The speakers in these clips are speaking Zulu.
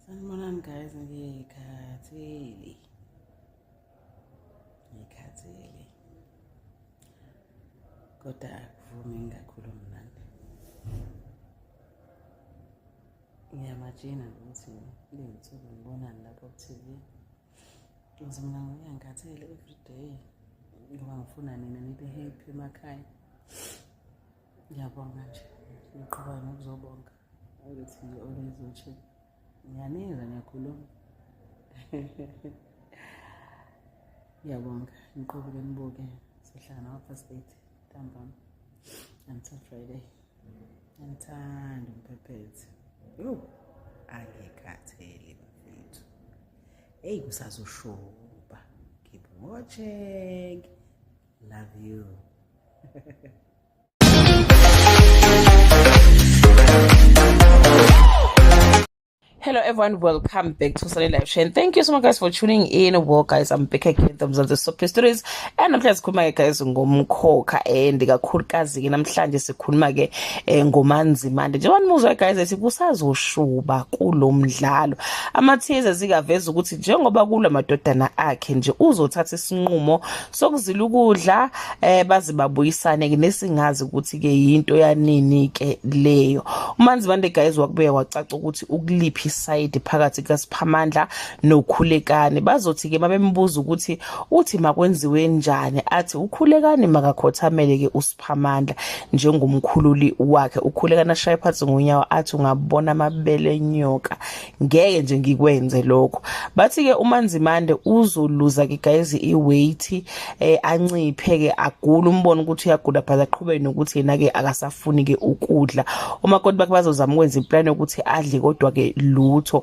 Sanibonani guys, ngikhathele. Ngikhathele. Kodwa akuvumi ngingakhulumi nani. Ngiyamajina ukuthi ley'nsuku ngibonani lapho ku-TV. Ukuze mina ngibuya ngikhathele everyday ngoba ngifuna nina nibe happy emakhaya. Ngiyabonga nje. Ngiqhubeka nokuzobonga ukuthi you always watching. Ngiyanizwa niyakhuluma. Ngiyabonga. Niqhubeke nibuke. Sihlangana ngo-past 8 ntambama until Friday. Ngithanda umphephethe. Yo, angikhathele bafethu. Hey, kusazoshuba. Keep watching. Love you. Hello everyone, welcome back to Sunday Live Show and thank you so much guys for tuning in. Well guys, I'm back again with the Soap Stories and namhlanje sikhuluma ke guys ngomkhokha and kakhulukazi ke namhlanje sikhuluma ke eh, ngoManzimande. Njengoba nimuzwa guys ethi kusazoshuba kulomdlalo. Amathize zikaveza ukuthi njengoba kulwa amadodana akhe nje uzothatha isinqumo sokuzila ukudla eh baze babuyisane ke nesingazi ukuthi ke yinto yanini ke leyo. UManzimande guys wakubuya kwacaca ukuthi ukuliphi side phakathi kaSiphamandla noKhulekani. Bazothi ke babembuza ukuthi uthi makwenziwe njani, athi uKhulekani makakhothamele ke uSiphamandla njengomkhululi wakhe. UKhulekani ashaye phansi ngonyawo athi ungabona amabele enyoka, ngeke nje ngikwenze lokho. Bathi ke uManzimande uzoluza ke guys iweight, anciphe ke, agule, umbone ukuthi uyagula, but aqhubeke nokuthi yena ke akasafuni ke ukudla. Umakoti bakhe bazozama ukwenza iplan yokuthi adle kodwa ke lutho,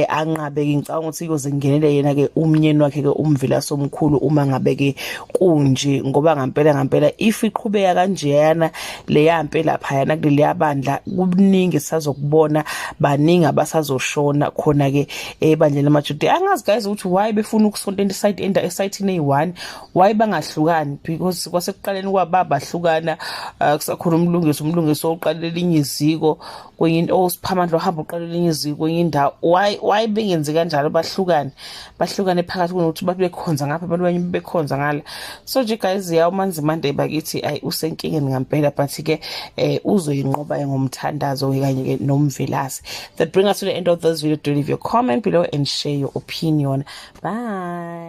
anqabe ke. Ngicabanga ukuthi kuyoze kungenele yena ke umnyeni wakhe ke uMvilasi omkhulu uma ngabe ke kunje, ngoba ngampela ngampela if iqhubeka kanjeyana leya mpe laphayana kuleliya bandla, kuningi sisazokubona, baningi abasazoshona khona ke ebandleni lamaJuda. Angazi guys ukuthi why befuna ukusonta esite enda esayithini eyi-one, why bangahlukani, because kwasekuqaleni kwaba bahlukana, kusakhona umlungisi oqala elinye iziko kwenye into, oSiphamandla ohamba uqala elinye iziko kwenye indawo. Why bengenzi kanjalo, bahlukane phakathi kunokuthi babe bekhonza ngapha, abantu abanye bekhonza ngala. So nje guys, ya, uManzimande bakithi ayi usenkingeni ngampela, but ke uzoyinqoba ngomthandazo kanye ke noMvelase. That bring us to the end of this video. Do leave your comment below and share your opinion. Bye.